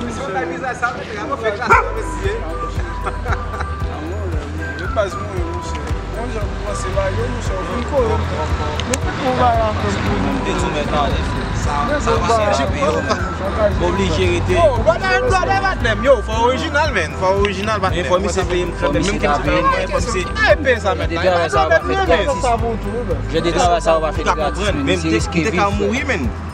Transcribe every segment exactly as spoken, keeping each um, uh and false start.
Misye pa vizaj sa, men, gade, fè klas la, mesye. Menm baz mwen, monchè. Bon jan pou panse bagay yo, monchè, ou vin kore m. Nou fè yon bagay ansanm pou nou. Menm de tou mèt la, sa, sa pa se la peyi yo, men. Oblije rete. Yo, brother and brother, patnè m, yo, fò orijinal, men. Fò orijinal, patnè m. Men fò misye peye m, fò misye ta peye m, fò misye. Ay, peye sa, men. Jan de travay sa yo pa fèt gratis. Jan de travay sa yo pa fèt gratis, men. Misye riske viv.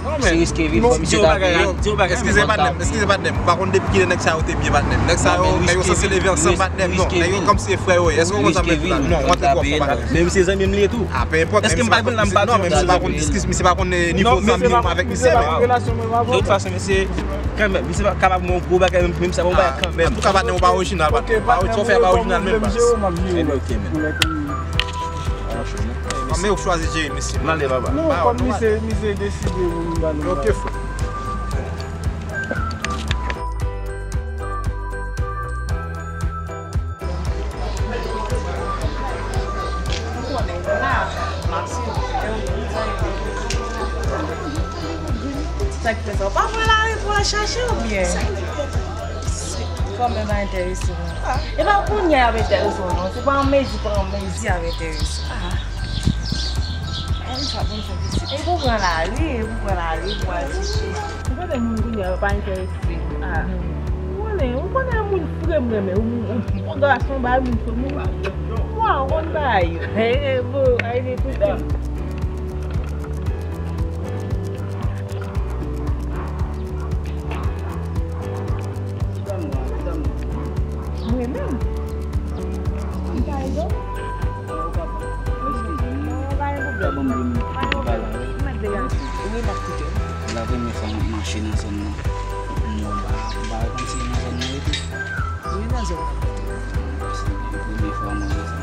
Misye riske viv, fò misye ta peye. Di yon bagay, di yon bagay, eskize patnè m, eskize patnè m. M pa konn depi kilè nèg sa yo te byen patnè m. Nèg sa yo, nèg yo sanse leve ansanm patnè m. Non, nèg yo kòmsi se frè yo ye. Èske w konprann sa m vle di la? Non, w antre twò fò patnè m. Menm si se zanmi m li ye tou. Ah, pe enpòt, menm si se pa zanmi m, non, menm si se pa konn, eskize, misye pa konn nivo zanmi m avèk misye, men. De tout fason, mesye, kanmenm, misye kapab yon gwo bagay, menm si se pa yon bagay kanmenm. Antouka, patnè, ou pa orijinal, patnè. Ou pa, sa w fè a pa orijinal menm, baz. Ebyen, ok, men. An, men ou chwazi jere misye. M ale, papa. Non, kòm misye, misye deside pou nou ba nou. Ok, frè. Sa k fè sa? Ou pa pran lari pou al chache oubyen? Kòm yo pa enterese mwen. E pa kounye a y ap enterese w non. Se pa an mezi pa an mezi y ap enterese w. E pou pran lari, e pou pran lari pou al chache. Ou konnen moun kounye a yo pa enterese. Ou konnen, ou konnen moun fre m renmen. Ou, ou, ou bon gason bay moun fre moun. Mwen konn bay yo. Bon, ay de tout. Mwen menm. M pa rive. Non, pa gen pwoblèm. Pa gen pwoblèm. Ou mèt degaje. Wi, m ap koute w. Se la premyè fwa m ap mache nan zòn nan. Non, m pa, m pa wè kòmsi nan zòn nan ete. Wi, nan zòn nan. Se premyè fwa mwen wè sa.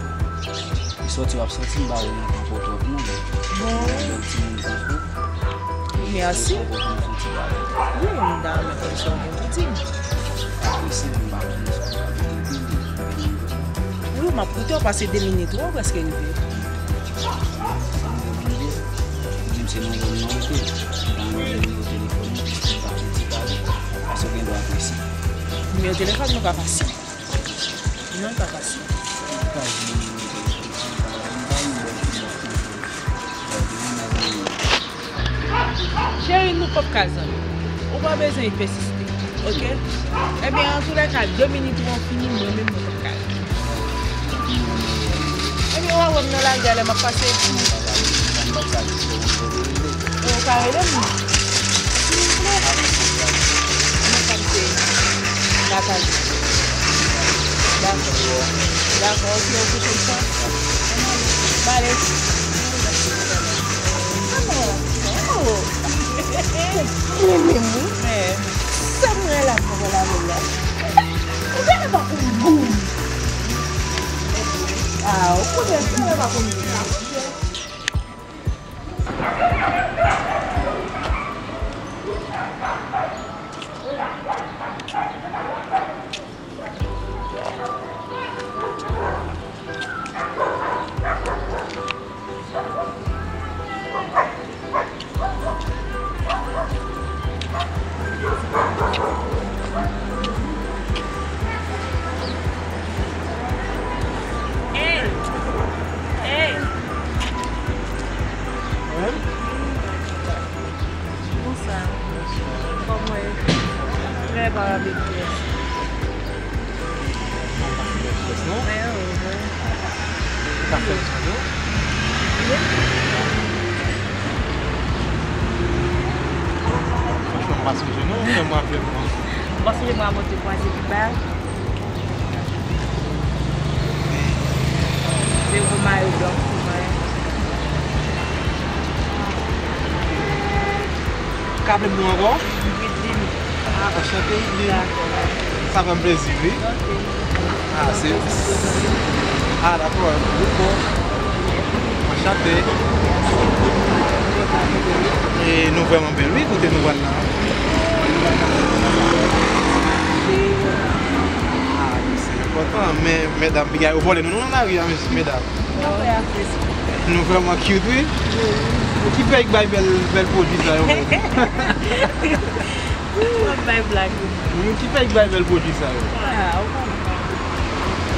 Li sòti, w ap sòti, m pa wè nan tan twò twòp non. Bon. Yon bèl timoun tankou. Mèsi. Wi, m ta renmen konn sa w gen pou di m. Apresye, m pa konnen sa w gen pou di m. Wi, m ap koute w, pase de minit, wi, w prèske rive. Sa m te vin di w, ou di m se nan zòn nan w rete. M pa renmen nimewo telefòn ou, piske m pa santi pale. Paske w gen dwa prese. Nimewo telefòn mwen pa fasil. Non, l pa fasil. Cheri, nou p ap ka zanmi. Ou pa bezwen pesiste, oke? Ebyen, antoulèka, de minit ou an fini, mwen menm mwen p ap ka. Ebyen, w a wè m nan lari a lè m ap pase. Ou ka rele m? Silvouplè. Mwen pa m se Nathalie. Dakò. Dakò, ok, yon pwochèn fwa. M ale. Renmen m, wi. Sa mwen la pou la menm la. Ou gade pa konn gou. Ah, ou konnen sa pa konn gou. Hey! Hey! Bonswa. Kòman w ye? Trè byen, avèk pyès. Mwen, wi, wi. Sa fè m sonje w. Wi. Franchman, m pa sonje non, fè m raple m non. Ou pa sonje mwen a monte kwaze pi ba? Se gwo mayo blan sou mwen. Ka rele m non ankò? Widline. Ah, anchante, Widline. Dakò. Sa fè m plezi, wi. Ok. Ah, se, ah, dakò, dakò. Anchante. E nou vrèman bèl, wi, kote nou pral la. Ah, wi, se enpòtan, men medam, piga yo vòlè nou, nou nan lari a, medam. Nou vrèman cute, wi. Ki peyi k bay bèl, bèl pwodui sa yo menm? W ap bay blag. Moun ki fèk bay bèl pwodui sa yo. Ah, ou konprann.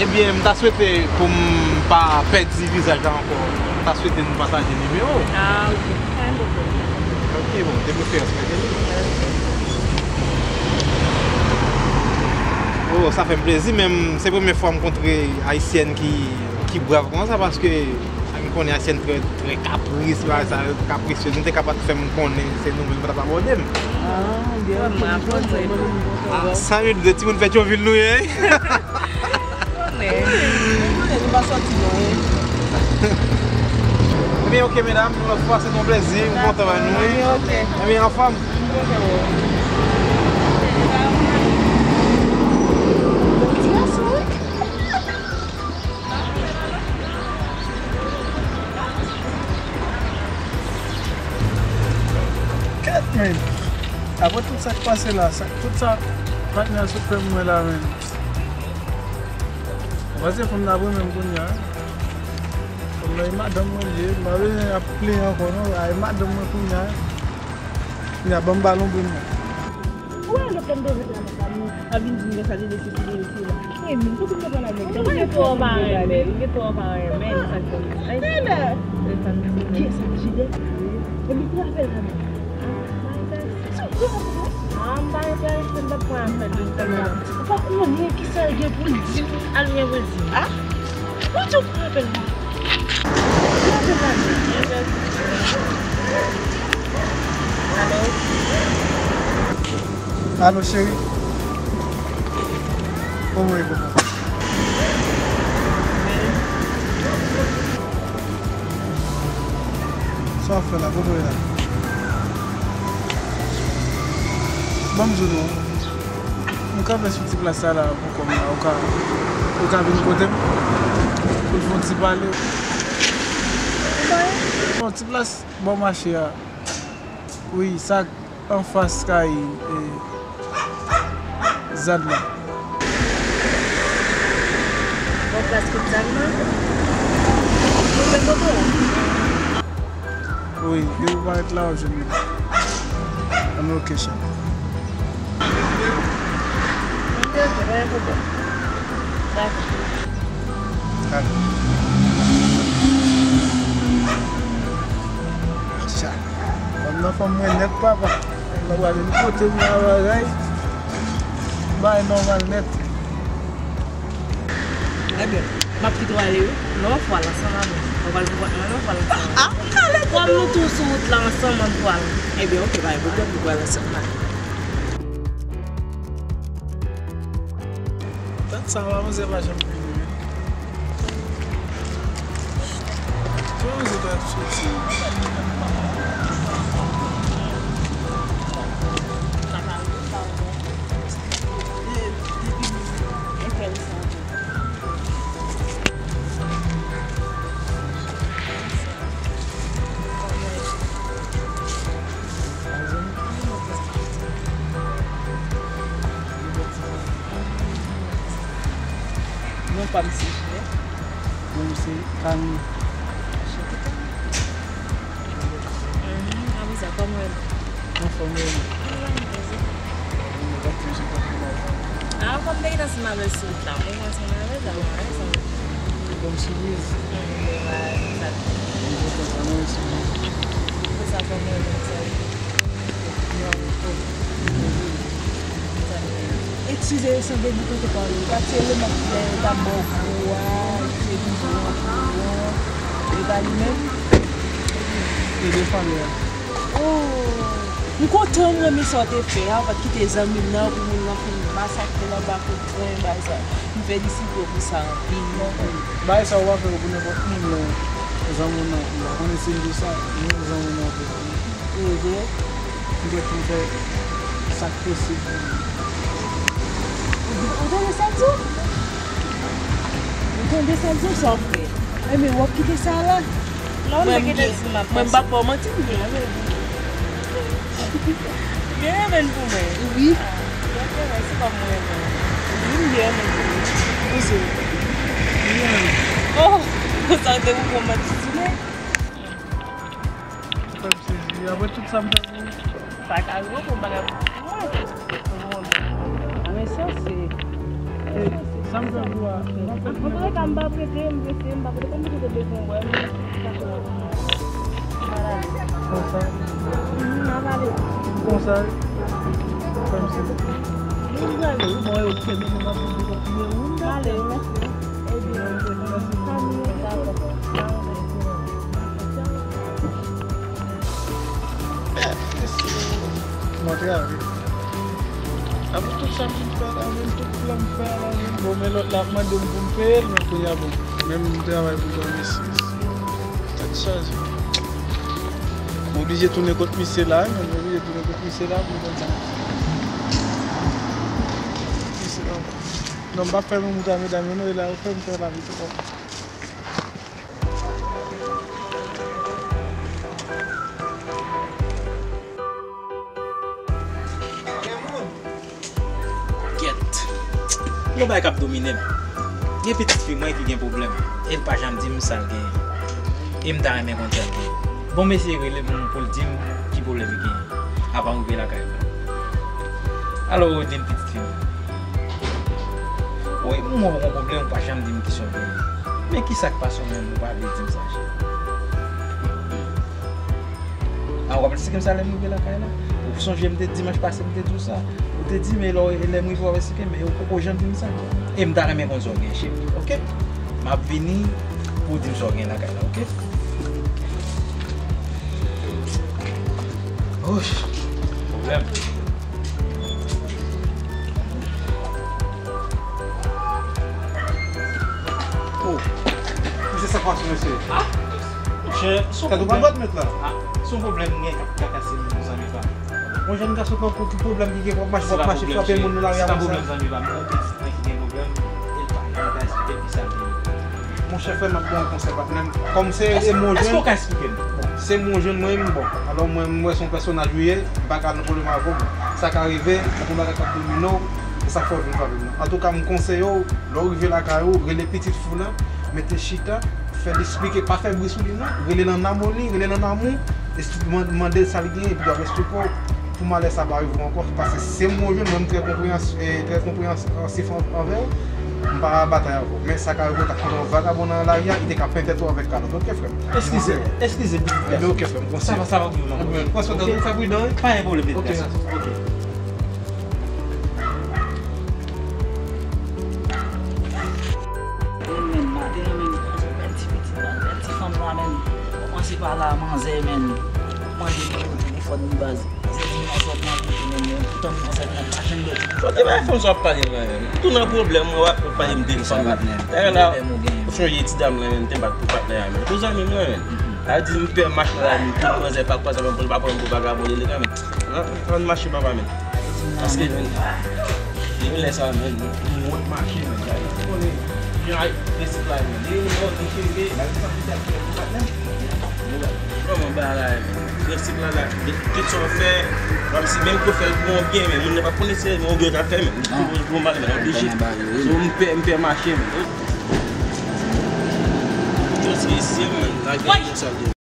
Ebyen, m ta swete pou m pa pèdi vizaj la ankò. M ta swete nou pataje nimewo. Ah, ok. Pa gen pwoblèm. Ok, bon, de preferans, mèt li. Oh, sa fè m plezi, men m, se premye fwa m kontre ayisyèn ki, ki brav konsa, paske m konnen ayisyèn trè, trè kapris, bagay sa, kaprisyez. M te ka pa t fè m konnen se nou menm, pa t ap abòde m. Ah, byen, mwen aplodi. Ah, sa vle di timoun fè Tchonvil nou ye, wi. Konnen. Konnen, nou pa sòti lwen. Ebyen, ok, medam, yon lòt fwa, se yon plezi, m kontan wè nou, wi. Ok. Ebyen, anfòm. Kèt, men. Apre tout sa k pase la, sa, tout sa patnè sot fè m wè la, men. Ou panse fanm nan ap renmen m kounye a? Fanm nan e madanm mwen li ye, m pa bezwen ap plenyen ankò non, a e madanm mwen kounye a. Kounye a ban m balon pou mwen. Ou wè lòt lè m te ret la nan kay mwen, ap vin di m konsa li nesesite rete la. Wi, men kote m te pral avèk li? Ou gen twa pa renmen, ou gen twa pa renmen, sa k fè m di. Ay, Jilè! Kiyès sa, Jilè? Epi ki afè l la menm? Ah, m pa entèrese. Sa w pran pou mwen? Ah, m pa entèrese, m p ap pran afè de tèl moun. Ou pa konnen kisa l gen pou l di m. Al gen pou l di m. Ah? Ou di w pran apèl la. Pran apèl la. Alo? Alo, cheri. Kòman w ye, kòman? Sa w ap fè la? Kote w ye la? Ban m di w non. M kanpe sou ti plas sa la pou kò m la. Ou ka, ou ka vin kote m pou n fè yon ti pale. Yon ti plas bò mache a. Wi, sa k anfas kay, e, Zad la. Bò plas kout Zad la? Ou menm kote w? Wi, depi w parèt la, w ap jwenn mwen. Ann, ok, chè. Ok, ok, pa gen pwoblèm. Dakò. Al. Cha. Fanm nan fanm mwen nèt, papa. Fanm nan pral vin kote m nan bagay. Bagay nòmal nèt. Ebyen, m ap kite w ale wi. Lè w fwa l ansanm avè m. Ou pral pou kont mwen, lè w fwa l ansanm avè m. Ah, ou kale. Kòm nou tou sou wout la ansanm, ann pral. Ebyen, ok, pa gen pwoblèm, nou pral ansanm la. Dat sa, manzè pa janm vini. Kote manzè ta soti? Non pa m se Jilè. Non, m se Kami. Mhm, apre sa, kòman w ye? Anfòm, wi. Mwen pa t toujou konprann. Ah, kòm te gentan ansanm avè l sou wout la, mwen ansanm avè l, sa mwen ansanm. Kòm sipriz. Mhm, mwen pa sa. Mwen kontan sa, mwen sipriz. Pou sa, kòman w ye, sa? Eskize, sanble li kote pale. Ou pa t se eleman ki te ap ba w kou a, ki te vin jwe an kou an. E pa li menm? E de fanmi an. Oh! M kontan, m renmen sa w te fè a. Ou pa t kite zanmi m nan pou moun nan fin masakre l anba kout pwen, bagay sa. M felisite w pou sa anpil. Bagay sa ou pa fè yo pou nenpòt moun, men zanmi w nan, m pa konnen si m di w sa, men zanmi w nan vre. Evre. M kwè pou m fè sa k posib pou li. Ou tande sa m di w? Ou tande sa m di w, sa w fè? Ebyen, w ap kite sa la? Non, mwen, m te kite di m ap mwen, m p ap ba w manti, m byen renmen l. Byen renmen l pou mwen. Wi. Ah, byen renmen, se kòm mwen renmen l. Wi, m byen renmen l pou mwen. Ou se? Byen renmen. Oh, sa te pou w manti, ti nèg. Frè m sezi. Apre tout sa m fè pou ou. Sa ka rive pou bagay. A, men sa se, e, sa m fè pou a. Antouleka, m pa prete, m prese, m pa prete, kòm m te bezwen wè m. Konsa. Mhm, m ap ale. Konsa. Kòmsi. Mwen prale, wi, bon, e, ok, men nou va pou nou kontinye, wi. M ale, wi, mèsi. Ebyen, mèsi. Dakò. Mwen travay. Apre tout sa m fin fè la menm, tout plan m fè la menm. Bon, men lòt la ap mande m pou m peye l, men kounye a, bon, menm m travay pou dòmi sis. Tèt chaje. M oblije tounen kot misye la, wi, men m oblije tounen kot misye la pou m konn sa. Misye la. Non, m p ap fè menm wout a medam yo, non, e la yo fè m fè lavi twòp. Gèt. Yon bagay k ap domine m. Gen pitit fi mwen ki gen pwoblèm. E l pa janm di m sa l genyen. E m ta renmen konn sa l genyen. Bon, m eseye rele l pou l di m ki pwoblèm li genyen. Avan m rive lakay mwen. Alò, ou di m pitit fi mwen. Wi, mwen gon pwoblèm, ou pa janm di m ki sa w genyen. Men ki sa k pase w menm, ou pa vle di m sa, cheri? A, w ap eksplike m sa lè m rive lakay la. Ou sonje m te dimanch pase, m te di w sa. Ou te di, men lè w, lè m rive, w ap eksplike m, men ou poko janm di m sa. E m ta renmen konn sa w gen, cheri, oke? M ap vini pou w di m sa w gen lakay la, oke? Ouch, pwoblèm. Oh. Misye, sa k pase, mesye? Ah, monchè, se yon pwoblèm. Tèt ou pa dwat mèt la? Ah, se yon pwoblèm m gen k ap trakase m, zanmi pa m. Yon jèn gason tankou ki pwoblèm ki gen, w ap mache, w ap mache frape moun nan lari a konsa. Se pa pwoblèm, zanmi pa m. Yon pitit mwen ki gen pwoblèm, e l pa janm ka eksplike m ki sa l gen. Monchè, frè m, m ap ba w yon konsèy, patnè m. Kòm se, e m ou jwenn. Èske w ka eksplike m? Bon, se m ou jwenn mwen menm, bon. Alò, mwen, m wè se yon pèsonaj ou ye, m pa ka nan pwoblèm avè w, bon. Sa ka rive, ou gen bagay k ap domine w, e sa k fè w vin frape m nan. Antouka, m konseye w, lè w rive lakay ou, rele pitit fi w lan, mete chita, fè l eksplike, pa fè bri sou li non, rele l an amoni, rele l an amou, ekspli-, man-, mande l sa l genyen, epi l ap eksplike w. Pou malè sa pa rive w ankò, paske se m ou jwenn, mwen m trè konpreyans-, e, trè konpreyansif an-, anvè w, m pa batay avè w. Men sa ka rive w t ap pran yon vagabon nan lari a, li te ka penyen tèt ou avèk kalòt. Oke, frè m? Eskize, eskize, pitit gason. Ebyen, oke, frè m, konsi. Sa va, sa va pou mwen. Ebyen, pran swen tande, fè pridan, wi. Pa gen pwoblèm, pitit gason. Oke. Mwen menm, maten an menm, bèl ti pitit la, bèl ti fanm la menm. Kòmanse pa la, manzè menm. Mande pou telefòn li baz. Manzè di m nan zòn nan, pou te menm, menm, poutan manzè nan pa janm lòt. Kote bay fanm sa w ap pale la menm? Tou nan pwoblèm, mwen w ap pale m de fanm. Dayè la, ou sonje ti dam lan menm, te bat pou patnè a menm. Tou zanmi m lan menm. La di m pè mache nan lari, tout manzè pa kwaze avè m, pou l pa pran m pou vagabon li ye kanmenm. An, an mache papa menm. Paske menm, depi lè sa menm, m wont mache menm. Gade, ou konnen, jan prensip la ye menm. Depi lè w gen cheve, la, li pa fè sa ki fè pou patnè. Kòman bagay la ye menm? Prensip la la, tout sa w fè, kòmsi menm ke w fè l pou yon byen, men moun nan pa konnen se yon byen w ta fè menm. Li pou yon mal menm, oblije. So, m pè, m pè mache menm. Tout se isi menm, lage yon sal de.